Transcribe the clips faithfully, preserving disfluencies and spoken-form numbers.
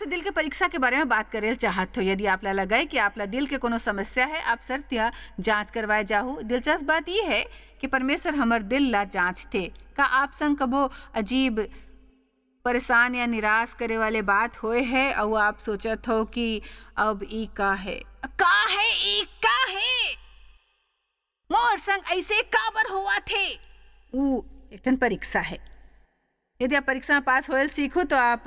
दिल के परीक्षा के बारे में बात करे ल चाहत हो। यदि आप ला लगे कि आप ला दिल के कोनो समस्या है, आप सरतिया जांच करवाए जाहू। दिलचस्प बात ये है कि परमेश्वर हमर दिल ला जांचथे। का आप संग कभो अजीब, परेशान या निराश करे वाले बात होए है, अउ आप सोचत हो कि अब ई का है, का है, ई का है, मोर संग ऐसे काबर होवत हे? ऊ एक ठन परीक्षा है। यदि आप परीक्षा में पास होए ल सीखू, तो आप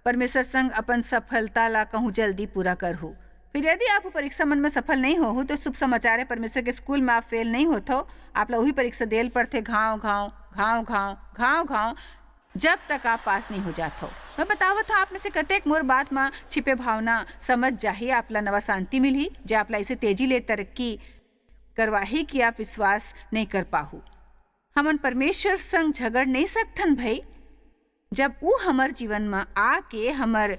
परमेश्वर संग अपन सफलता ला कहूँ जल्दी पूरा करहू। फिर यदि आप वो परीक्षा मन में सफल नहीं होहू, तो शुभ समाचार है, परमेश्वर के स्कूल में आप फेल नहीं होत हो। आप ला वही परीक्षा देल पड़थे, घाव घाव, घाव घाव, घाव घाव, जब तक आप पास नहीं हो जात हो। मैं बतावत हूँ, आप में से कतेक मोर बात मा छिपे भावना समझ जाही, आप ला नवा शांति मिलही, जे आप ला इसे तेजी ले तरक्की करवाही कि आप विश्वास नहीं कर पाहू। हमन परमेश्वर संग झगड़ नहीं सकथन भई। जब ऊ हमर जीवन म आके हमर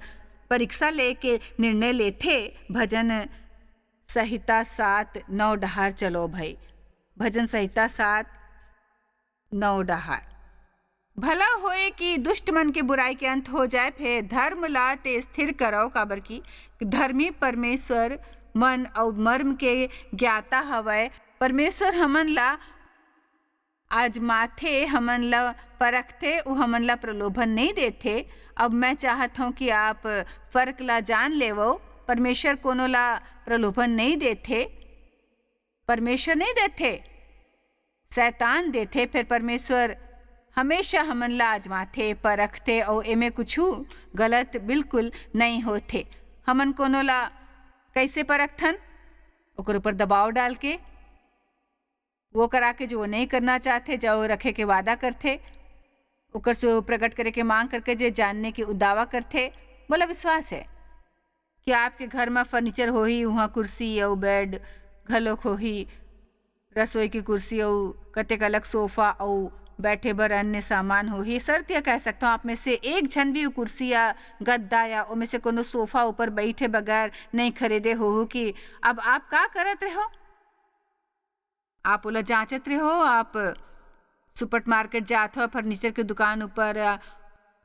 परीक्षा लेके निर्णय लेथे, भजन संहिता सात नौ डहार चलो भई। भजन संहिता सात नौ डहार। भला होए कि दुष्ट मन के बुराई के अंत हो जाए, फेर धर्म ला ते स्थिर करव, काबर कि धर्मी परमेश्वर मन अउ मर्म के ज्ञाता हवय। परमेश्वर हमन ला आजमाथे, हमन ला परखथे, ऊ हमन ला प्रलोभन नहीं देथे। अब मैं चाहत हूँ कि आप फर्क ला जान लेवो। परमेश्वर कोनो ला प्रलोभन नहीं देथे, परमेश्वर नहीं देथे, शैतान देथे। फिर परमेश्वर हमेशा हमन ला आजमाथे, परखथे, अउ एमे कुछु गलत बिल्कुल नहीं होथे। हमन कोनो ला कैसे परखथन? ओकर ऊपर दबाव डाल के, वो करा के जो वो नहीं करना चाहथे, जो वो रखे के वादा करथे, ओकर से प्रकट करे के मांग करके जे जानने के उ दावा करथे। मोला विश्वास है कि आपके घर म फर्नीचर होही, उहाँ कुर्सी अउ बेड घलोक होही, रसोई की कुर्सी अउ कतेक अलग सोफा अउ बैठे बर अन्य सामान होही। शर्त यह कह सकता हूँ, आप में से एक झन भी उ कुर्सी या गद्दा या ओमे से कोनो सोफा ऊपर बैठे बगैर नहीं खरीदे होहू कि अब आप का करत रहो? आप ओला जांचत रहो, आप सुपर मार्केट जात हो, फर्नीचर के दुकान ऊपर, या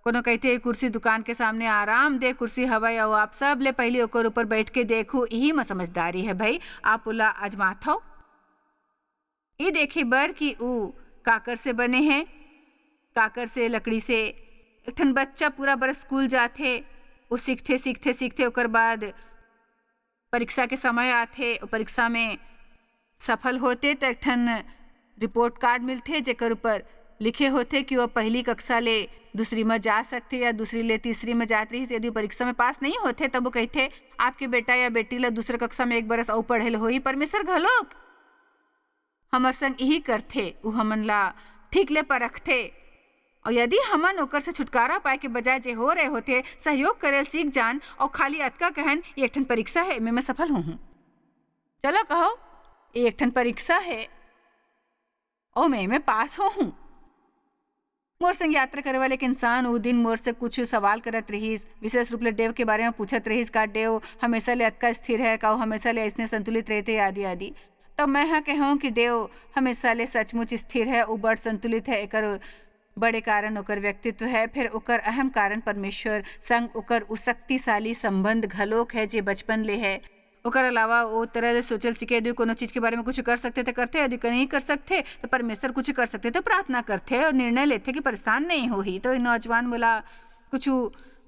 कोनो कहिथे कुर्सी दुकान के सामने आरामदेह कुर्सी हवय, अउ आप सब ले पहिली ओकर ऊपर बैठ के देखू, इही म समझदारी है भई। आप ओला आजमात हो, ये देखे बर कि ऊ काकर से बने हैं, काकर से, लकड़ी से। एक ठन बच्चा पूरा बरस स्कूल जाथे, वो सीखथे, सीखथे, सीखथे, ओकर बाद परीक्षा के समय आथे, वो परीक्षा में सफल होथे, तो एक ठन रिपोर्ट कार्ड मिलथे, जेकर ऊपर लिखे होथे कि वो पहली कक्षा ले दूसरी में जा सकथे या दूसरी ले तीसरी में जात रहिस। यदि वो परीक्षा में पास नहीं होथे, तब वो कहथे, "आपके बेटा या बेटी ला दूसरा कक्षा में एक बरस अउ पढ़े ल होही।" परमेश्वर घलोक हमर संग इही करथे, ऊ हमन ला ठीक ले परखथे। अउ यदि हमन ओकर से छुटकारा पाए के बजाय जे हो रहे होथे, सहयोग करे ल सीख जान अउ खाली अतका कहन, "ये एक ठन परीक्षा है, एमे मैं सफल होहूँ।" चलो कहो, "ये एक ठन परीक्षा है, अउ मैं एमे पास होहूँ।" मोर संग यात्रा करे वाले एक इंसान उ दिन मोर से कुछ सवाल करत रहिस, विशेष रूप ले डेव के बारे में पूछत रहिस, "का डेव हमेशा ले अतका स्थिर है? का वो हमेशा ले अइसने संतुलित रहिथे?" आदि आदि। तब मैं ह कहूँ कि डेव हमेशा ले सचमुच स्थिर है, उ बड़ संतुलित है। एकर बड़े कारण ओकर व्यक्तित्व है, फिर ओकर अहम कारण परमेश्वर संग ओकर उ शक्तिशाली संबंध घलोक है, जे बचपन ले है। ओकर अलावा ओ तरह ले सोचल सीखे, यदि कोनो चीज के बारे में कुछ कर सकथे त करथे, यदि नहीं कर सकथे त परमेश्वर कुछ कर सकथे त प्रार्थना करथे अउ निर्णय लेथे कि परेशान नहीं होही। तो ये नौजवान मोला कुछ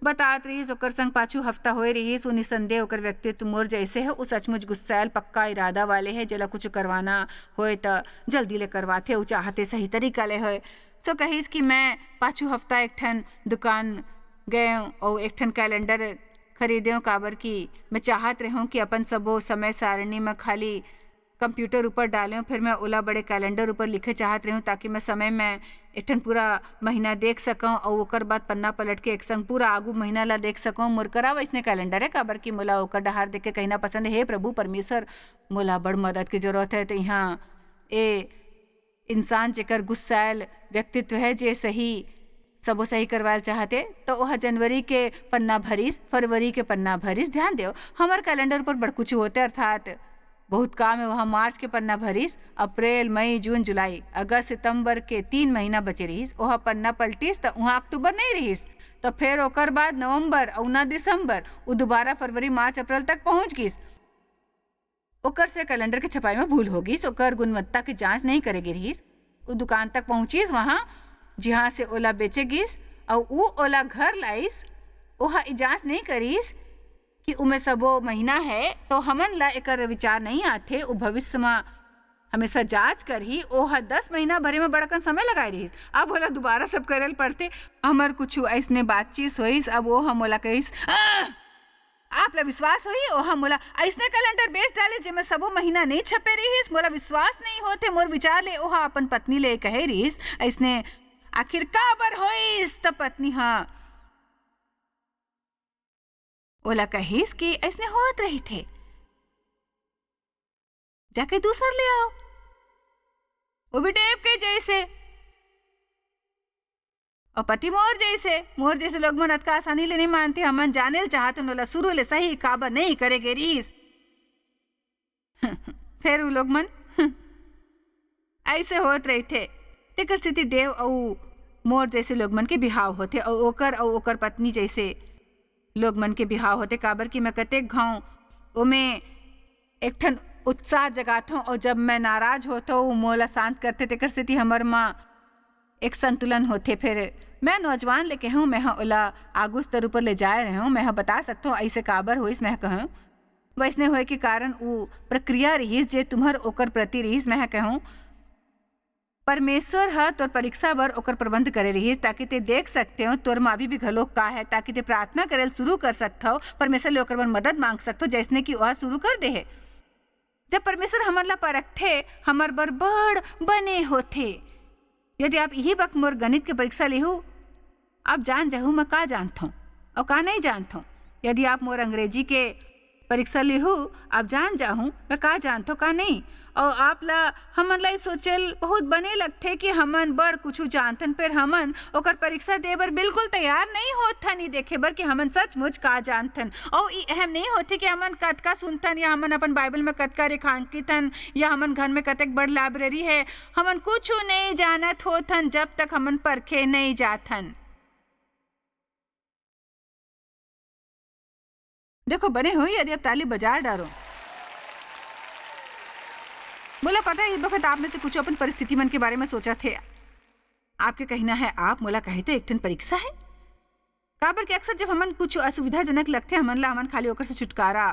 बतात रहिस, ओकर संग पाछू हफ्ता होए रहिस। वो निसंदेह ओकर व्यक्तित्व मोर जैसे है, वो सचमुच गुस्सायल पक्का इरादा वाले है, जेला कुछ करवाना होए त जल्दी ले करवाथे, वो चाहते सही तरीका ले होए। सो कहिस कि मैं पाछू हफ्ता एक ठन दुकान गए अउ एक ठन कैलेंडर खरीदेंव, काबर कि मैं चाहत रहेंव कि अपन सबो समय सारणी म खाली कंप्यूटर ऊपर डालेंव, फिर मैं ओला बड़े कैलेंडर ऊपर लिखे चाहत रहेंव, ताकि मैं समय में एक ठन पूरा महीना देख सकंव अउ ओकर बाद पन्ना पलट के एक संग पूरा आगू महीना ला देख सकंव। मोर करा वइसने कैलेंडर है, काबर कि मोला ओकर डहार देख के कहिना पसंद है, "हे प्रभु परमेश्वर, मोला बड़ मदद के जरूरत है।" तो यहाँ ए इंसान जेकर गुस्सायल व्यक्तित्व है, जे सही, सबो सही करवायल चाहते, तो ओह जनवरी के पन्ना भरिस, फरवरी के पन्ना भरिस। ध्यान देव, हमर कैलेंडर पर बड़ कुछ होते, अर्थात बहुत काम है। वहाँ मार्च के पन्ना भरिस, अप्रैल, मई, जून, जुलाई, अगस्त, सितंबर के तीन महीना बचे रहिस, ओह पन्ना पलटिस, त उहाँ अक्टूबर नहीं रहिस। तो फेर ओकर बाद नवंबर अउ ना दिसंबर, उ दोबारा फरवरी, मार्च, अप्रैल तक पहुंच गिस। ओकर से कैलेंडर के छपाई में भूल हो गिस, ओकर गुणवत्ता के जांच नहीं करे गे रिहिस। उ दुकान तक पहुंचिस, वहां जिहां से ओला बेचे गिस, अउ उ ओला घर लाइस। ओहा ई जांच नहीं करिस कि उमे सबो महीना है, तो हमन ला एकर विचार नहीं आथे। उ भविष्य म हमेशा जांच करही। ओहा दस महीना भरे में बड़कन समय लगाए रिहिस, अब ओला दोबारा सब करे ल पड़थे। हमर कुछ अइसने बातचीत होइस, अब ओ ह मोला कहिस, "आह! आप ला विश्वास होही, ओहा मोला अइसने कैलेंडर बेच डाले, जेमे सबो महीना नइ छपे रिहिस। मोला विश्वास नइ होथे, मोर विचार ले ओहा अपन पत्नी ले कहे रिहिस, अइसने आखिर काबर होइस?" त पत्नी ह ओला कहिस कि अइसने होत रहिथे, जाके दूसर ले आओ। वो भी टेप के जैसे। और पति मोर जैसे, मोर जैसे लोग मन अतका आसानी ले नहीं मानते। हमन जाने ल चाहत हन, ओला शुरू ले सही काबर नहीं करे गे रिहिस। फेर उ लोग मन ऐसे होत रहिथे। तेकर सेती देव अउ मोर जैसे लोग मन के बिहाव होथे, अउ ओकर अउ ओकर पत्नी जैसे लोग मन के बिहाव होथे, काबर कि मैं कतेक घाव ओमे एक ठन उत्साह जगाथव, अउ जब मैं नाराज होथव, उ मोला शांत करथे, तेकर सेती हमर म एक संतुलन होथे। फेर मैं नौजवान ले कहूँ, मैं ह ओला आगू स्तर ऊपर ले जाए रहूँ, मैं ह बता सकथव, ऐसे काबर होइस, मैं ह कहूँ, वैसने होए के कारण उ प्रक्रिया रिहिस, जे तुम्हर ओकर प्रति रिहिस, मैं ह कहूँ, परमेश्वर ह तोर परीक्षा बर ओकर प्रबंध करे रिहिस, ताकि ते देख सकते हो तोर म अभी भी घलो का है, ताकि ते प्रार्थना करे ल शुरू कर सकथव, परमेश्वर ले ओकर बर मदद मांग सकथव, जैसने कि ओह शुरू कर दे हे। जब परमेश्वर हमन ला परखथे, हमर बर बड़ बने होथे। यदि आप इही वक्त मोर गणित के परीक्षा लेहू, आप जान जाहू मैं का जानथों अउ का नहीं जानथों। यदि आप मोर अंग्रेजी के परीक्षा लेहू, आप जान जाहू मैं का जानथों का नहीं। अउ आप ला, हमन ला ई सोचेल बहुत बने लगथे कि हमन बड़ कुछु जानथन, फेर हमन ओकर परीक्षा दे बर बिल्कुल तैयार नहीं होथन, ई देखे बर कि हमन सचमुच का जानथन। अउ ई अहम नहीं होथे कि हमन कतका सुनथन या हमन अपन बाइबल में कतका रेखांकित हन या हमन घर में कतेक बड़ लाइब्रेरी है, हमन कुछु नहीं जानत होथन, जब तक हमन परखे नहीं जाथन। देखो, बने होही यदि आप ताली बजा डारो। मोला पता है, ये वक्त आप में से कुछ अपन परिस्थिति मन के बारे में सोचत हे। आपके कहना है, आप मोला कहे तो एक ठन परीक्षा है। काबर कि अक्सर जब हमन कुछ असुविधाजनक लगथे, हमन ला, हमन खाली ओकर से छुटकारा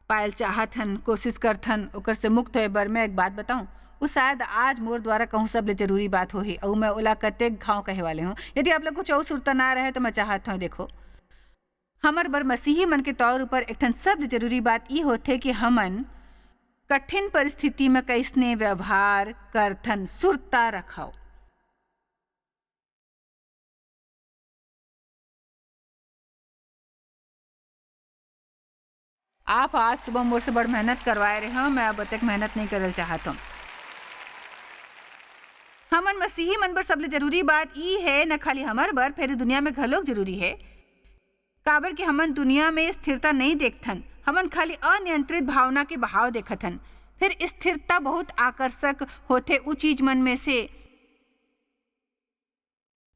पायल चाहत हन, कोशिश करथन ओकर से मुक्त होए बर। मैं एक बात बताऊं, वो शायद आज मोर द्वारा कहूँ सबले जरूरी बात होही, अउ मैं ओला कतेक घाव कहे वाले हूँ। यदि आप लोग कुछ अउ सुरता ना रहे तो मैं चाहत हूँ, देखो, हमर बर मसीही मन के तौर ऊपर एक ठन सबले जरूरी बात ई होथे कि हमन कठिन परिस्थिति में कैसने व्यवहार करथन, सुरता रखव। आप आज सुबह मोर से बड़ मेहनत करवाए रहे हो, मैं अब अतेक मेहनत नहीं करल चाहत हूँ। हमन मसीही मन बर सबले जरूरी बात ई है, न खाली हमर बर, फेर दुनिया में घलोक जरूरी है। काबर कि हमन दुनिया में स्थिरता नहीं देखथन, हमन खाली अनियंत्रित भावना के बहाव देखत हन। फिर स्थिरता बहुत आकर्षक होथे उ चीज मन में से।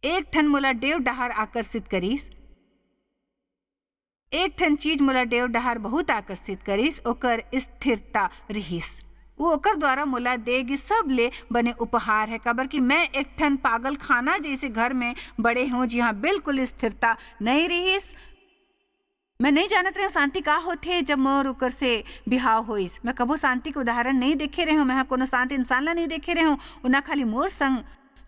एक ठन मोला डेव डहार आकर्षित करिस, एक ठन चीज मोला डेव डहार बहुत आकर्षित करिस, ओकर स्थिरता रिहिस। वो ओकर द्वारा मोला दे गे सबले बने उपहार है, काबर कि मैं एक ठन पागल खाना जैसे घर में बड़े हूँ, जिहाँ बिल्कुल स्थिरता नहीं रिहिस। मैं नहीं जानत रहे शांति का होथे। जब मोर ओकर से बिहाव होइस, मैं कभो शांति के उदाहरण नहीं देखे रहे हूँ, मैं ह कोनो शांत इंसान ला नहीं देखे रहे हूँ। उना खाली मोर संग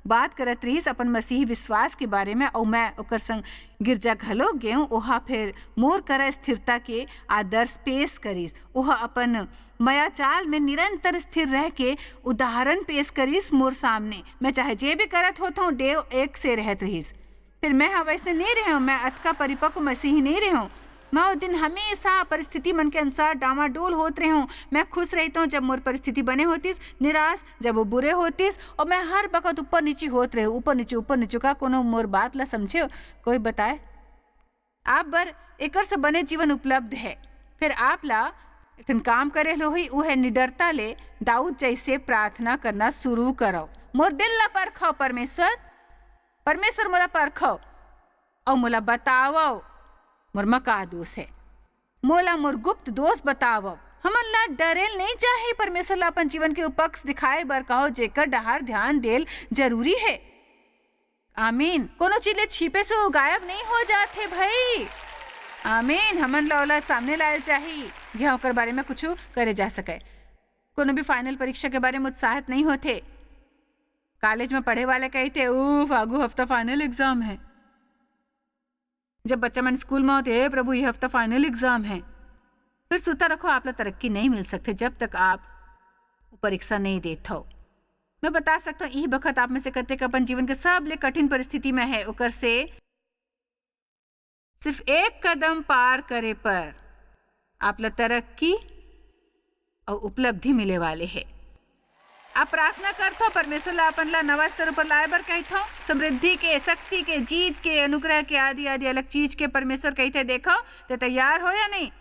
बात करत रहिस अपन मसीही विश्वास के बारे में, अउ मैं ओकर संग गिरजा घलो गेंव। ओहा फेर मोर करा स्थिरता के आदर्श पेश करिस। ओहा अपन मयाचाल में निरंतर स्थिर रह के उदाहरण पेश करिस मोर सामने। मैं चाहे जे भी करत होत हूँ, डेव एक से रहत रहिस। फिर मैं ह वैसने नहीं रहे हूँ, मैं अतका परिपक्व मसीही नहीं रहे हूँ। मैं वो दिन हमेशा परिस्थिति मन के अनुसार डामाडोल होत रहे हूँ। मैं खुश रहता हूँ जब मोर परिस्थिति बने होतिस, निराश जब वो बुरे होतिस, और मैं हर बखत ऊपर नीचे होत रहे हूँ, ऊपर नीचे, ऊपर नीचे। का कोनो मोर बात ला समझे? कोई बताए? आप बर एकर से बने जीवन उपलब्ध है। फिर आप ला एक ठन काम करे ल होही, वो है निडरता ले दाऊद जैसे प्रार्थना करना शुरू करो। मोर दिल ला परखो परमेश्वर, परमेश्वर मोला परखो, अउ मोला बतावव, मोर म का दोष हे? मोला मोर गुप्त दोष बतावव। हमन ला डरेल नइ चाही। परमेश्वर ला अपन जीवन के उपक्ष दिखाए बर कहो, जेकर डहार ध्यान देल जरूरी हे। आमीन। कोनो चीज ले छिपे से वो गायब नइ हो जात हे, भई। आमीन। हमन ला ओला सामने लायल चाही, जिहां ओकर बारे में कुछु करे जा सकय। कोनो भी final परीक्षा के बारे में उत्साहित नइ होथे। कॉलेज में पढ़े वाला कहिथे, "उफ, आगू हफ्ता final exam हे।" जब बच्चा मन स्कूल में होथे, "हे प्रभु, ये हफ्ता final exam हे।" फिर सुरता रखो, आप ला तरक्की नइ मिल सकथे, जब तक आप वो परीक्षा नइ देत हव। मैं बता सकत हव, इही बखत आप में से कतेक अपन जीवन के सबले कठिन परिस्थिति में हे, ओकर से सिर्फ एक कदम पार करे पर आप ला तरक्की अउ उपलब्धि मिले वाले हे। आप प्रार्थना करथव, परमेश्वर ला अपन ला नवा स्तर ऊपर लाए बर कहिथव, समृद्धि के, शक्ति के, जीत के, अनुग्रह के, आदि आदि अलग चीज के परमेश्वर कहिथे, देखव, ते तैयार हो या नहीं?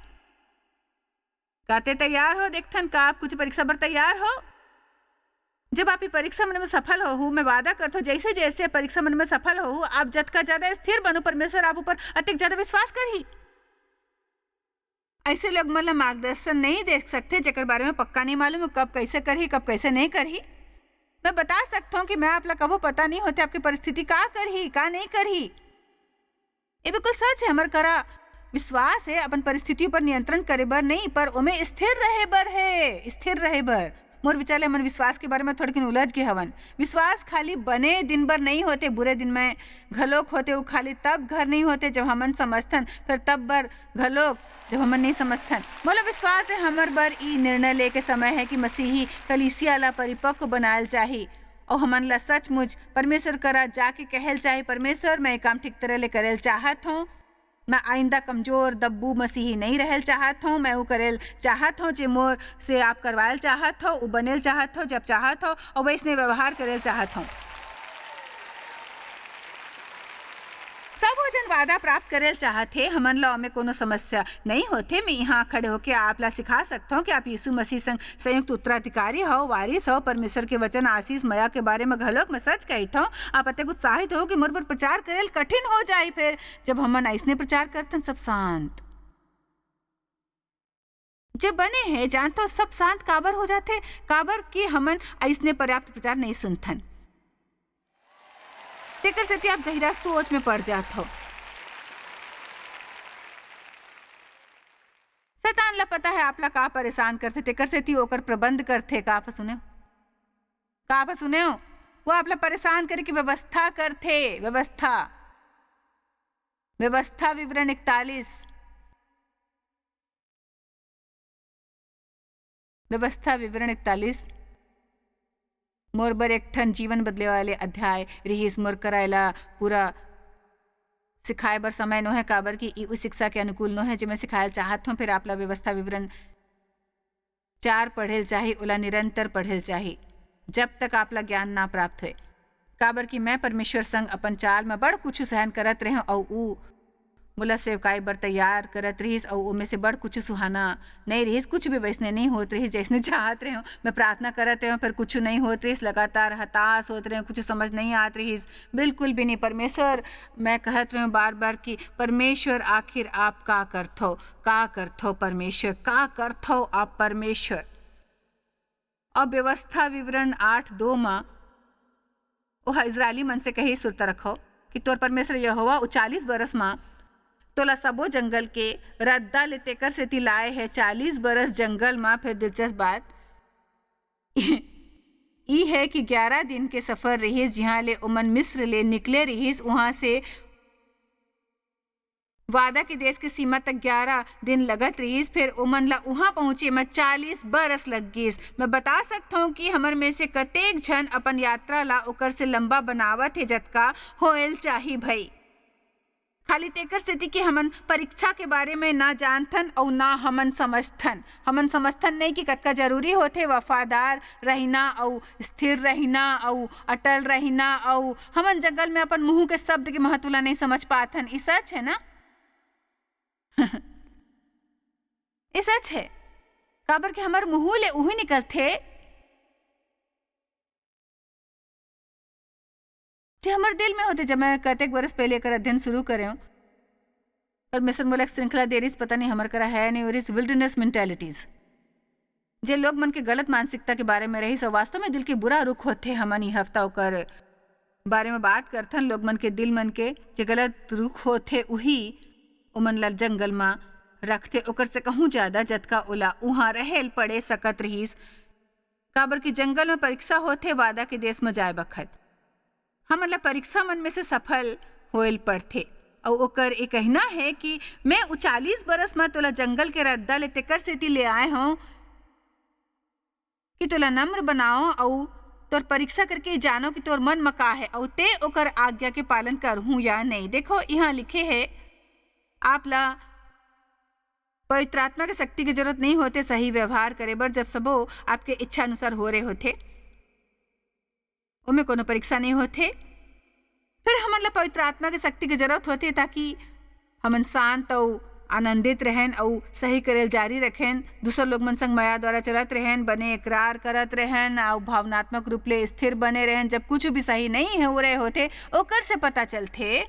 का ते तैयार हो? देखथन, का आप कुछ परीक्षा बर तैयार हो? जब आप ये परीक्षा मन में सफल होहू, मैं वादा करथव, जैसे जैसे परीक्षा मन में सफल होहू, आप जतका ज्यादा स्थिर बनू, परमेश्वर आप ऊपर अतेक ज्यादा विश्वास करही। ऐसे लोग मन ला मार्गदर्शन नहीं दे सकथे, जेकर बारे में पक्का नहीं मालूम हे, कब कैसे करही, कब कैसे नहीं करही। मैं बता सकथव कि मैं आप ला कभू पता नहीं होथे, आपकी परिस्थिति का करही, का नहीं करही। ये बिल्कुल सच हे, हमर करा विश्वास हे, अपन परिस्थिति ऊपर नियंत्रण करे बर नहीं, पर ओमे स्थिर रहे बर हे, स्थिर रहे बर। मोर विचार ले हमन विश्वास के बारे में थोड़किन उलझ गे हवन। विश्वास खाली बने दिन बर नहीं होथे, बुरे दिन में घलोक होथे। वो खाली तब घर नहीं होथे, जब हमन समझथन, फिर तब बर घलोक, जब हमन नहीं समझथन। मोला विश्वास हे, हमर बर ई निर्णय लेके समय हे कि मसीही कलीसिया ला परिपक्व बनायल चाही, अउ हमन ला सचमुच परमेश्वर करा जाके कहल चाही, "परमेश्वर, मैं ये काम ठीक तरह ले करल चाहत हूँ। मैं आइंदा कमजोर, दब्बू मसीही नहीं रहल चाहत हूँ। मैं वो करल चाहत हूँ, जे मोर से आप करवायल चाहत हो, वो बनल चाहत हो, जब चाहत हो, अउ वैसने व्यवहार करल चाहत हूँ।" सब वो जन वादा प्राप्त करल चाहत हे, हमन ला ओमे कोनो समस्या नहीं होथे। मैं यहाँ खड़े होके आप ला सिखा सकत हूँ कि आप यीशु मसीह संग संयुक्त उत्तराधिकारी हो, वारिस हो। परमेश्वर के वचन, आशीष, मया के बारे में घलोक मैं सच कहित हूँ। आप अतेक उत्साहित हो कि मोर बर प्रचार करल कठिन हो जाही। फिर जब हमन अइसने प्रचार करथन, सब शांत। जे बने हे, जानथव, सब शांत काबर हो जाथे? काबर कि हमन अइसने पर्याप्त प्रचार नहीं सुनथन। तेकर सेती आप गहिरा सोच में पड़ जात हव। शैतान ला पता हे आप ला का परेशान करथे, तेकर सेती ओकर प्रबंध करथे। का आप सुने? का आप सुने हो? वो आप ला परेशान करे के व्यवस्था करथे, व्यवस्था। व्यवस्था विवरण इकतालीस। व्यवस्था विवरण इकतालीस मोर बर एक ठन जीवन बदले वाले अध्याय रिहिस। मोर करा एला पूरा सिखाए बर समय नोहे, काबर कि ई उस शिक्षा के अनुकूल नोहे, जे मैं सिखायल चाहत हूँ। फिर आप ला व्यवस्था विवरण चार पढ़ेल चाही, ओला निरंतर पढ़ेल चाही, जब तक आप ला ज्ञान ना प्राप्त होए। काबर कि मैं परमेश्वर संग अपन चाल में बड़ कुछु सहन करत रहेंव, अऊ ऊ मोला सेवकाई बर तैयार करत रहिस, अऊ ओमे से बड़ कुछु सुहाना नई रहिस। कुछ भी वैसने नई होत रहिस, जैसने चाहत रहेंव। मैं प्रार्थना करत रहेंव, फिर कुछु नई होत रहिस। लगातार हताश होत रहेंव, कुछु समझ नई आत रहिस, बिल्कुल भी नई। परमेश्वर, मैं कहत रहेंव बार-बार कि परमेश्वर, आखिर आप का करथो? का करथो परमेश्वर? का करथो आप परमेश्वर? अब व्यवस्था विवरण आठ दो म ओह इस्राएली मन से कहिस, सुरता रखव, कि तोर परमेश्वर यहोवा ओ चालीस बरस म तोला सबो जंगल के रद्दा ले तेकर सेती लाए हे। चालीस बरस जंगल म। फिर दिलचस्प बात ई हे कि ग्यारह दिन के सफर रिहिस, जिहां ले ओमन मिस्र ले निकले रिहिस, उहां से वादा के देश के सीमा तक ग्यारह दिन लगत रिहिस, फेर ओमन ला उहां पहुंचे म चालीस बरस लग गिस। मैं बता सकथंव कि हमर में से कतेक झन अपन यात्रा ला ओकर से लंबा बनावत हे, जतका होएल चाही भई। खाली तेकर सेती कि हमन परीक्षा के बारे में ना जानथन अउ ना हमन समझथन। हमन समझथन नहीं कि कतका जरूरी होथे वफादार रहिना अउ स्थिर रहिना अउ अटल रहिना, अउ हमन जंगल में अपन मुंह के शब्द के महत्व ला नहीं समझ पाथन। ई सच हे ना? ई सच हे, काबर कि हमर मुंह ले उही निकलथे, जे हमर दिल में होथे, जब मैं कतेक बरस पहले एकर अध्ययन शुरू करे हूँ। परमेश्वर मोला एक श्रृंखला दे रिस, पता नहीं हमर करा है नहीं, और इस विल्डरनेस मेंटालिटीज, जे लोग मन के गलत मानसिकता के बारे में रहिस, और वास्तव में दिल के बुरा रुख होथे। हमन ई हफ्ता ओकर बारे में बात करथन। लोग मन के दिल मन के जे गलत रुख होथे, उही ओमन ला जंगल म रखथे, ओकर से कहूँ ज्यादा, जतका ओला उहाँ रहे ल पड़े सकत रहिस। काबर कि जंगल म परीक्षा होथे वादा के देश म जाए बखत। हमन ला परीक्षा मन में से सफल होए ल पड़थे। अउ ओकर ए कहना हे कि मैं उ चालीस बरस म तोला जंगल के रद्दा ले तेकर सेती ले आए हौं कि तोला नम्र बनाओ अउ तोर परीक्षा करके जानो कि तोर मन म का हे अउ ते ओकर आज्ञा के पालन करहूं या नहीं। देखो, इहाँ लिखे हे, आप ला पवित्र आत्मा के शक्ति के जरूरत नहीं होथे सही व्यवहार करे बर, जब सबो आपके इच्छा अनुसार हो रहे होथे, ओमे कोनो परीक्षा नहीं होथे। फिर हमन ला पवित्र आत्मा के शक्ति के जरूरत होथे, ताकि हमन शांत अउ आनंदित रहेन अउ सही करे ल जारी रखेन, दूसर लोग मन संग मया द्वारा चलत रहेन, बने इकरार करत रहेन अउ भावनात्मक रूप ले स्थिर बने रहेन। जब कुछ भी सही नहीं है, हो रहे होथे, ओकर से पता चलथे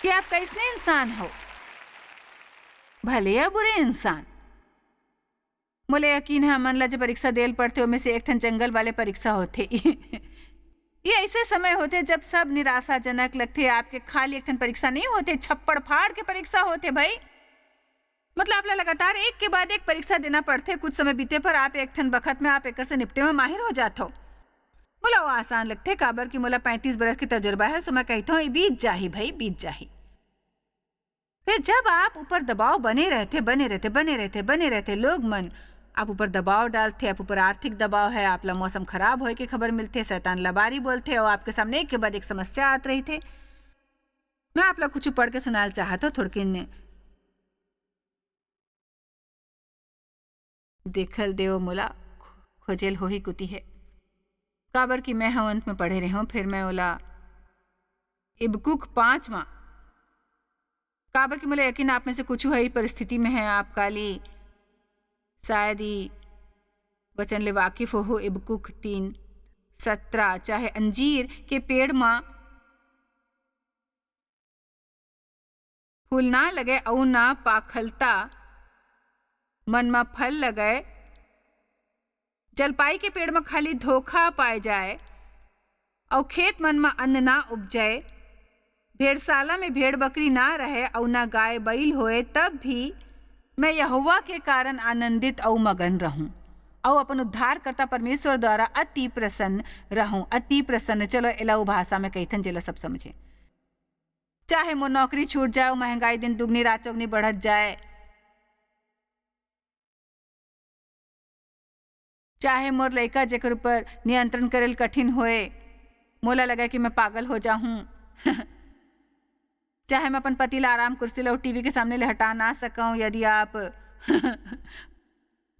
कि आप कैसने इंसान हो, भले या बुरे इंसान। मोला यकीन है, हमन ला जे परीक्षा देल पड़थे, ओमे से एक ठन जंगल वाले परीक्षा होथे। ये ऐसे समय होथे, जब सब निराशाजनक लगथे। आपके खाली एक ठन परीक्षा नहीं होथे, छप्पड़ फाड़ के परीक्षा होथे भाई। मतलब, आप ला लगातार एक के बाद एक परीक्षा देना पड़थे। कुछ समय बीते पर आप एक ठन बखत में आप एकर से निपटे में माहिर हो जात हो। मोला वो आसान लगथे, काबर कि मोला पैंतीस बरस के तजुर्बा है, सो मैं कहत हूँ, "ये बीत जाही भाई, बीत जाही।" फिर जब आप ऊपर दबाव बने रहथे, बने रहथे, बने रहथे, बने रहथे, लोग मन आप ऊपर दबाव डालथे, आप ऊपर आर्थिक दबाव है, आप ला मौसम खराब होए के खबर मिलथे, शैतान लबारी बोलथे और आपके सामने एक के बाद एक समस्या आत रहिथे। मैं आप ला कुछ पढ़ के सुनाल चाहत हूँ, थोड़किन देखल देव मोला, खो-, खोजेल होही कुती है। काबर कि मैं ह अंत में पढ़े रेहेंव, फिर मैं ओला इबकुक पाँच म, काबर कि मोला यकीन आप में से कुछ ह ई परिस्थिति में है, आप काली शायद ई वचन ले वाकिफ होहू, इबकुक तीन सत्रह, चाहे अंजीर के पेड़ म फूल ना लगे अऊ ना पाखलता मन म फल लगे, जलपाई के पेड़ म खाली धोखा पाए जाए, अऊ खेत मन म अन्न ना उपजे, भेड़शाला में भेड़ बकरी ना रहे अऊ ना गाय बइल होए, तब भी मैं यहोवा के कारण आनंदित अऊ मगन रहूं, अऊ अपन उद्धारकर्ता परमेश्वर द्वारा अति प्रसन्न रहूं। अति प्रसन्न, चलो एला ओ भाषा में कहिथन जेला सब समझे। चाहे मोर नौकरी छूट जाए, महंगाई दिन दुगनी रात चौगनी बढ़त जाए, चाहे मोर लइका जेकर ऊपर नियंत्रण करेल कठिन होए, मोला लगे कि मैं पागल हो जाहूं, चाहे मैं अपन पति ला आराम कुर्सी ला टीवी के सामने ले हटा ना सकूं, यदि आप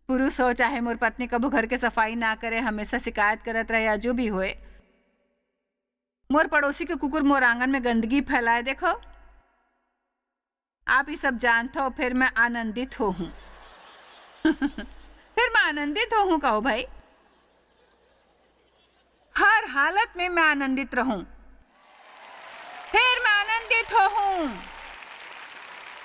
पुरुष हो, चाहे मोर पत्नी कभू घर के सफाई ना करे, हमेशा शिकायत करत रहे या जो भी होए, मोर पड़ोसी के कुकुर मोर आंगन में गंदगी फैलाए, देखो, आप ये सब जानत हो, फिर मैं आनंदित हो हूं। फिर मैं आनंदित हो हूं, कहो भाई, हर हालत में मैं आनंदित रहूं, फिर मैं आनंदित हो हूं।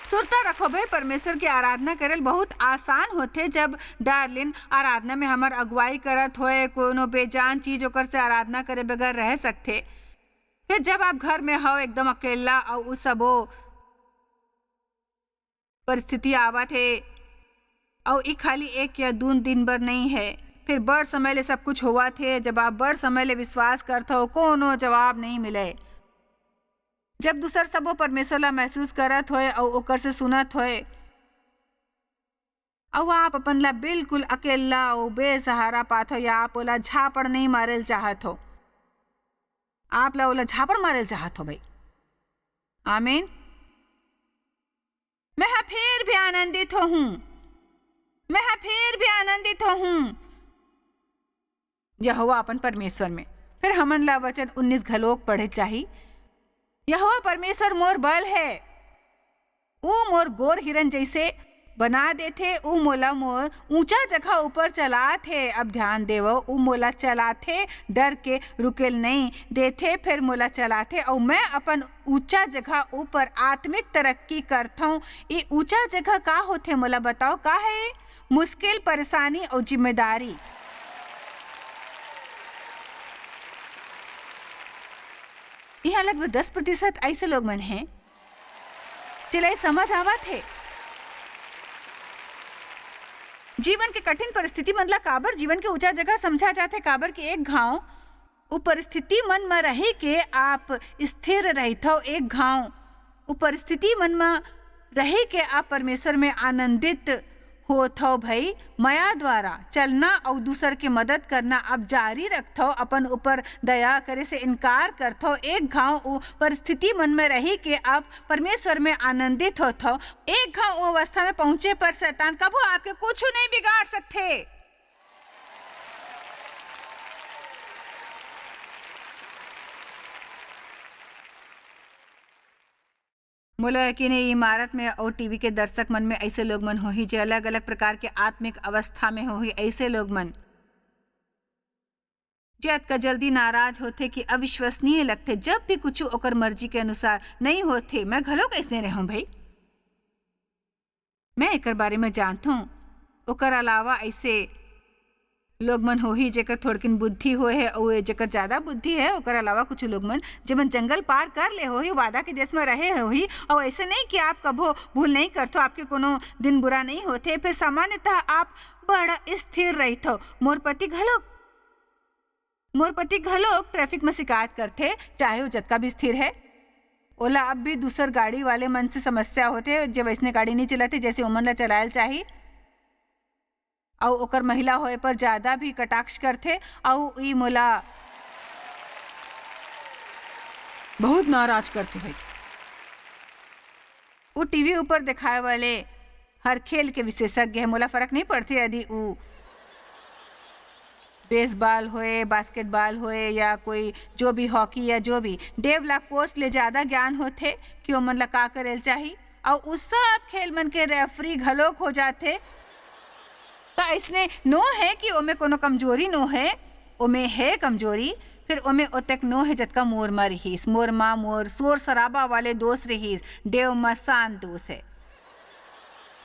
सुरता रखो भाई, परमेश्वर की आराधना करल बहुत आसान होथे, जब डार्लिन आराधना में हमर अगुवाई करत होए, कोनो बेजान चीज ओकर से आराधना करे बगैर रह सकथे। फिर जब आप घर में हव एकदम अकेला अउ उ सबो परिस्थिति आवत हे, अउ ई खाली एक या दू दिन बर नहीं है, फिर बड़ समय ले सब कुछ होवत हे। जब आप बड़ समय ले विश्वास करथव, कोनो जवाब नहीं मिले, जब दूसर सबो परमेश्वर ला महसूस करत होए अउ ओकर से सुनत होए, अउ आप अपन ला बिल्कुल अकेला अउ बेसहारा पाथो या आप ओला झापड़ नहीं मारेल चाहत हो, आप ला ओला झापड़ मारेल चाहत हो भाई। आमीन। मैं हा फिर भी आनंदित हो हूं, मैं हा फिर भी आनंदित हो हूं। यहोवा अपन परमेश्वर में। फिर हमन ला वचन उन्नीस घलोक पढ़े चाही। यहोवा परमेश्वर मोर बल है, ऊ मोर गोर हिरन जैसे बना देथे, ऊ मोला मोर ऊंचा जगह ऊपर चलात हे। अब ध्यान देवो, ऊ मोला चलाथे, डर के रुकेल नइ देथे, फेर मोला चलाथे, अउ मैं अपन ऊंचा जगह ऊपर आत्मिक तरक्की करथौं। ई ऊंचा जगह का होथे, मोला बताओ, का हे? मुश्किल, परेशानी अउ जिम्मेदारी। इहाँ लगभग दस प्रतिशत ऐसे लोग मन हैं, जेला ये समझ आवत हे। जीवन के कठिन परिस्थिति मन ला काबर जीवन के ऊंचा जगह समझा जाथे? काबर कि एक घांव उ परिस्थिति मन म रहि के आप स्थिर रहिथव, एक घांव उ परिस्थिति मन म रहि के आप परमेश्वर में आनंदित होथव भई। मया द्वारा चलना अउ दूसर के मदद करना आप जारी रखथव, अपन ऊपर दया करे से इनकार करथव। एक घांव उ परिस्थिति मन में रहि के आप परमेश्वर में आनंदित होथव। एक घांव उ अवस्था में पहुंचे पर शैतान कभू आपके कुछ नहीं बिगाड़ सकथे। मोला यकीन हे, इमारत में अउ टीवी के दर्शक मन में ऐसे लोग मन होही, जे अलग-अलग प्रकार के आत्मिक अवस्था में होही। ऐसे लोग मन, जे अतका जल्दी नाराज होथे कि अविश्वसनीय लगथे, जब भी कुछ ओकर मर्जी के अनुसार नहीं होथे। मैं घलो कइसने रहूं भई, मैं एकर बारे में जानथों। ओकर अलावा ऐसे लोग मन होही, जेकर थोड़किन बुद्धि होए हे, अउ जेकर ज्यादा बुद्धि हे, ओकर अलावा कुछ लोग मन, जेमन जंगल पार कर ले होही, वादा के देश में रहे होही, अउ ऐसे नहीं कि आप कभो भूल नहीं करथो, आपके कोनो दिन बुरा नहीं होथे, फिर सामान्यतः आप बड़ा स्थिर रहिथो। मोर पति घलो, मोर पति घलो ट्रैफिक में शिकायत करथे, चाहे वो जतका भी स्थिर है। ओला अब भी दूसर गाड़ी वाले मन से समस्या होथे, जे वैसने गाड़ी नहीं चलाथे, जैसे ओमन ला चलायल चाही। अउ ओकर महिला होए पर ज्यादा भी कटाक्ष करथे, अउ ई मोला बहुत नाराज करथे भाई। उ टीवी ऊपर दिखाए वाले हर खेल के विशेषज्ञ है, मोला फर्क नहीं पड़थे यदि उ बेसबॉल होए, बास्केटबॉल होए या कोई जो भी हॉकी या जो भी, डेव ला कोच ले ज्यादा ज्ञान होथे कि ओमन ला का करेल चाही। अउ उ सब खेल मन के रेफरी घलोक हो जाथे। त अइसने नो हे कि ओमे कोनो कमजोरी नो हे, ओमे हे कमजोरी, फिर ओमे ओतेक नो हे जतका मोर म रिहिस। मोर माँ मोर शोर शराबा वाले दोस्त रिहिस, डेव म शांत दोस्त हे।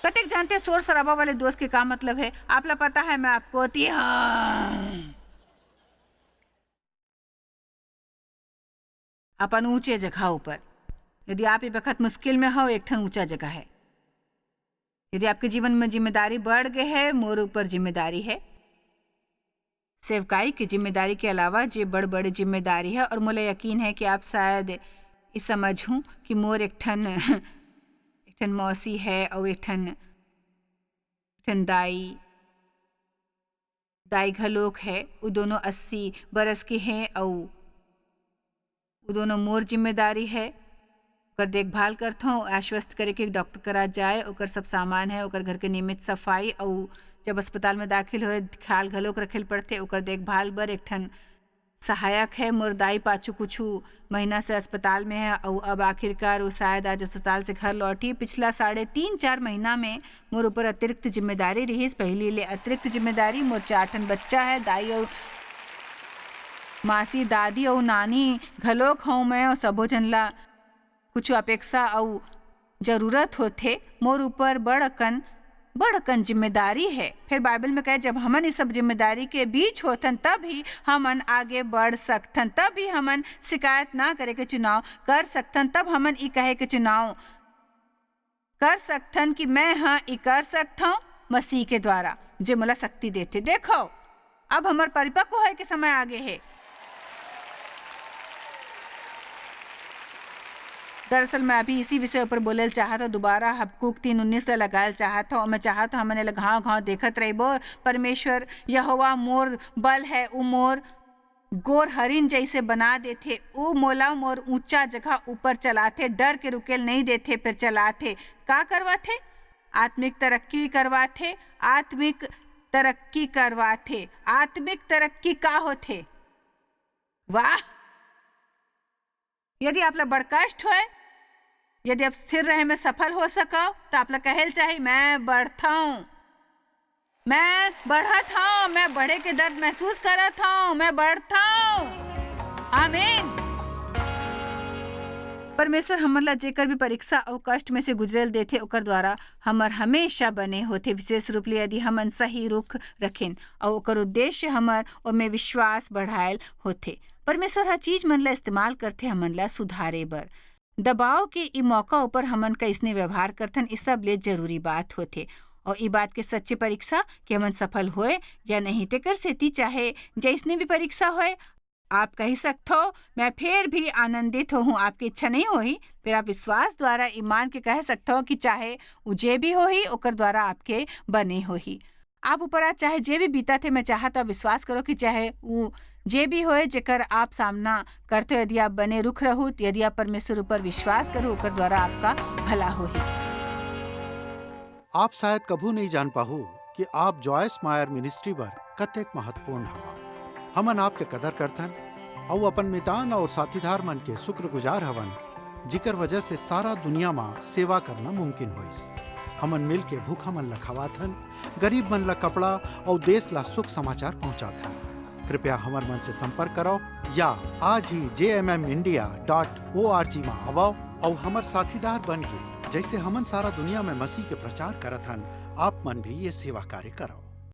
कतेक जानते शोर शराबा वाले दोस्त के का मतलब है? आप ला पता है, मैं आपको ती हाँ। अपन ऊंचे जगह ऊपर। यदि आप ये बखत मुश्किल में हो, एक ठन ऊंचा जगह है। यदि आपके जीवन में जिम्मेदारी बढ़ गए है, मोर ऊपर जिम्मेदारी है। सेवकाई की जिम्मेदारी के अलावा जे बड़ बड़ी जिम्मेदारी है, और मोला यकीन है कि आप शायद ये समझ हूँ कि मोर एक ठन एक ठन मौसी है और एक ठन एक ठन दाई, दाई घलोक है। उ दोनों अस्सी बरस के हैं और उ दोनों मोर जिम्मेदारी है। ओकर देखभाल करथौं, आश्वस्त करे के डॉक्टर करा जाए, ओकर सब सामान है, ओकर घर के नियमित सफाई, अउ जब अस्पताल में दाखिल होए, ख्याल घलोक रखे ल पड़थे। ओकर देखभाल बर एक ठन सहायक है। मोर दाई पाछू कुछु महीना से अस्पताल में है, अउ अब आखिरकार वो शायद आज अस्पताल से घर लौटी। पिछला साढ़े तीन चार महीना में मोर ऊपर अतिरिक्त जिम्मेदारी रिहिस, पहिली ले अतिरिक्त जिम्मेदारी। मोर चार ठन बच्चा है, दाई अउ मासी, दादी अउ नानी घलोक हौं मैं, अउ सबो झन ला कुछु अपेक्षा अउ जरूरत होथे। मोर ऊपर बड़ अकन, बड़ अकन जिम्मेदारी है। फिर बाइबल में कहे, जब हमन ये सब जिम्मेदारी के बीच होथन, तब ही हमन आगे बढ़ सकथन, तब ही हमन शिकायत ना करे के चुनाव कर सकथन, तब हमन ई कहे के चुनाव कर सकथन कि मैं ह ई कर सकथौं मसीह के द्वारा, जे मोला शक्ति देथे। देखो, अब हमर परिपक्व होए के समय आगे हे। दरअसल मैं अभी इसी विषय ऊपर बोले ल चाहत हौं, दोबारा हबक्कूक तीन उन्नीस ला लगाए ल चाहत हौं, और मैं चाहत हौं हमन एला घांव घांव देखत रहिबो। परमेश्वर यहोवा मोर बल है, उ मोर गोर हरिन जइसे बना देथे, उ मोला मोर ऊंचा जगह ऊपर चलाथे, डर के रुकेल नहीं देथे, फिर चलाथे। का करवाथे? आत्मिक तरक्की करवाथे, आत्मिक तरक्की करवाथे। आत्मिक तरक्की का होथे? वाह! यदि आप ला बड़ कष्ट होए, यदि आप स्थिर रहे में सफल हो सकव, त आप ला कहे ल चाही, मैं बढ़थंव, मैं बढ़त हंव, मैं बढ़े के दर्द महसूस करत हंव, मैं बढ़थंव। आमीन। परमेश्वर हमन ला जेकर भी परीक्षा अउ कष्ट में से गुजरे ल देथे, ओकर द्वारा हमर हमेशा बने होथे, विशेष रूप ले यदि हमन सही रुख रखेन अउ ओकर उद्देश्य हमर ओमे विश्वास बढ़ायल होथे। परमेश्वर ह चीज मन ला इस्तेमाल करथे हमन ला सुधारे बर। दबाव के ई मौका ऊपर हमन कइसने व्यवहार करथन, ई सबले जरूरी बात होथे। अउ ई बात के सच्चे परीक्षा कि हमन सफल होए या नहीं, तेकर सेती चाहे जइसने भी परीक्षा होए, आप कहि सकथव, मैं फेर भी आनंदित होहूँ। आपके इच्छा नहीं होही, फिर आप विश्वास द्वारा ईमान के कह सकथव कि चाहे उ जे भी होही, ओकर द्वारा आपके बने होही। आप ऊपर आज चाहे जे भी बीतत हे, मैं चाहत हंव विश्वास करो कि चाहे उ जे भी होए, जेकर आप सामना करते हो, यदि आप बने रुख रहू, यदि आप परमेश्वर ऊपर विश्वास करू, ओकर द्वारा आपका भला होही। आप शायद कभू नहीं जान पाहू कि आप जॉयस मायर मिनिस्ट्री बर कतेक महत्वपूर्ण हवा। हमन आपके कदर करथन अउ अपन मितान अउ साथीदार मन के शुक्रगुजार हवन, जिकर वजह से सारा दुनिया म सेवा करना मुमकिन होइस। हमन मिल के भूखा मन ल खवाथन, गरीब मन ल कपड़ा अउ देश ल सुख समाचार पहुंचाथन। कृपया हमर मन से संपर्क करव या आज ही J M M India dot O R G म आवव अउ हमर साथीदार बन के, जइसे हमन सारा दुनिया में मसीह के प्रचार करत हन, आप मन भी ये सेवा कार्य करव।